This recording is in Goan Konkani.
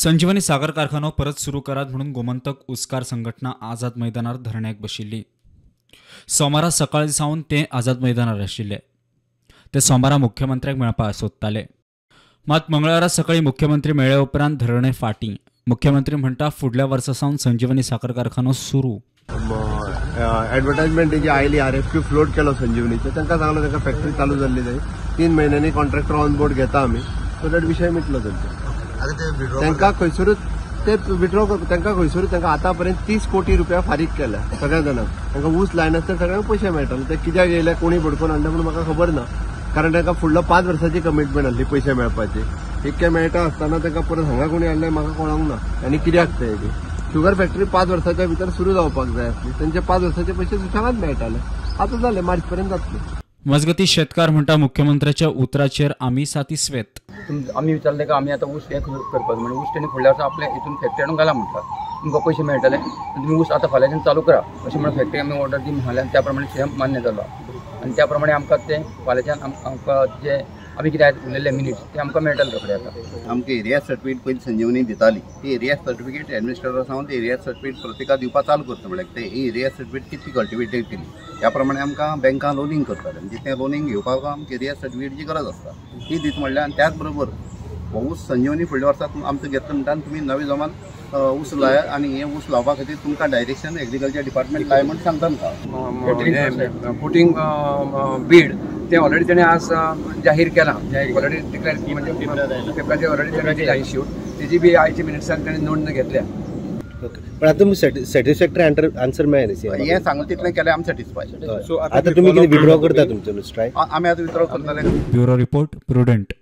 संजीवनी साखर कारखानो परत सुरू करात म्हणून गोमंतक ऊसकार संघटना आझाद मैदानार धरण्याक बशिल्ली. सोमारा सकाळी सावन ते आझाद मैदानार आशिल्ले. ते सोमारा मुख्यमंत्र्याक मेळपाक सोदताले. मात मंगळारा सकाळी मुख्यमंत्री मेळ्ळे उपरांत धरणे फाटीं. मुख्यमंत्री म्हणटा फुडल्या वर्सा सावन संजीवनी साखर कारखानो सुरू. एडवर्टायजमेंट जी आयली RFQ float केलो संजीवनीचे, तांकां सांगलो तांकां फॅक्टरी चालू जाल्ली जाय, 3 म्हयन्यांनी कॉन्ट्रॅक्टर ऑन बोर्ड घेता आमी, सो that विशय मिटलो तांचो. तांकां खंयसरूच ते विड्रॉ तांकां खंयसरूच तांकां आतां पर्यंत 30 कोटी रुपया फारीक केल्या सगळ्या जाणांक. तांकां ऊस लायनासतना सगळ्यांक पयशे मेळटाले. ते कित्याक येयले, कोणी भडकोवन हाडले म्हणून म्हाका खबर ना, कारण तांकां फुडलो 5 वर्सांची कमिटमेंट आसली पयशे मेळपाची. इतके मेळटा आसतना तांकां परत हांगा कोणी हाडले म्हाका कळोंक ना आनी कित्याक ते. शुगर फॅक्टरी 5 वर्साच्या भितर सुरू जावपाक जाय आसली, तांचे 5 वर्साचे पयशे सुशेगाद मेळटाले. आतां जाले मार्च पर्यंत जातले. मजगती शेतकार म्हणटा मुख्यमंत्र्याच्या उतराचेर आमी सातिस्वेत. आमी विचारले का आमी आतां ऊस हें करपाक म्हणजे ऊस तेणी फुडल्या वर्सा आपल्या हितून फॅक्टरी हाडून घाला म्हणटा, तुमकां पयशे मेळटले, तुमी ऊस आतां फाल्यांच्यान चालू करा अशें म्हणून फॅक्टरी आमी ऑर्डर दी म्हणले आनी त्या प्रमाणे सेम मान्य जालो. आनी त्या प्रमाणे आमकां ते फाल्यांच्यान आमकां जे आमी कितें उरलेले मिनिट्स ते आमकां मेळटले रोखडे. आतां आमकां एरिया सर्टिफिकेट पयलीं संजीवनी दिताली, ती एरिया सर्टिफिकेट एडमिनिस्ट्रेटर सावन ती एरिया सर्टिफिकेट प्रत्येका दिवपाक चालू करता. म्हणल्यार ते एरिया सर्टिफिकेट कितली कल्टिवेटेड केली त्या प्रमाणे आमकां बँकां लोनींग करताले. म्हणजे तें लोनींग घेवपाक आमकां एरिया सर्टिफिकेटची गरज आसता, ती दीत म्हणल्यार. आनी त्याच बरोबर ऊस संजीवनी फुडल्या वर्सा आमचो घेतलो म्हणटा तुमी नवे जमान ऊस लायात आनी हे ऊस लावपा खातीर तुमकां डायरेक्शन एग्रीकल्चर डिपार्टमेंट लाय म्हूण सांगता आमकां. पुटींग बीड ते ऑलरेडी तेणे आज जाहीर केलां, ऑलरेडी डिक्लेअर म्हणजे पेपराचेर ऑलरेडी तेणे दिला इश्यू, तेजी बी आयच्या मिनिट्सान तेणे नोंद घेतल्या. पण आतां तुमी सॅटिस्फॅक्टरी आन्सर मेळ्ळें न्ही, हें सांगलें तितलें केलें आमी सॅटिस्फाय. आतां तुमी कितें विड्रॉ करता तुमचो स्ट्रायक? आमी आतां विड्रॉ करतले. Bureau report, Prudent.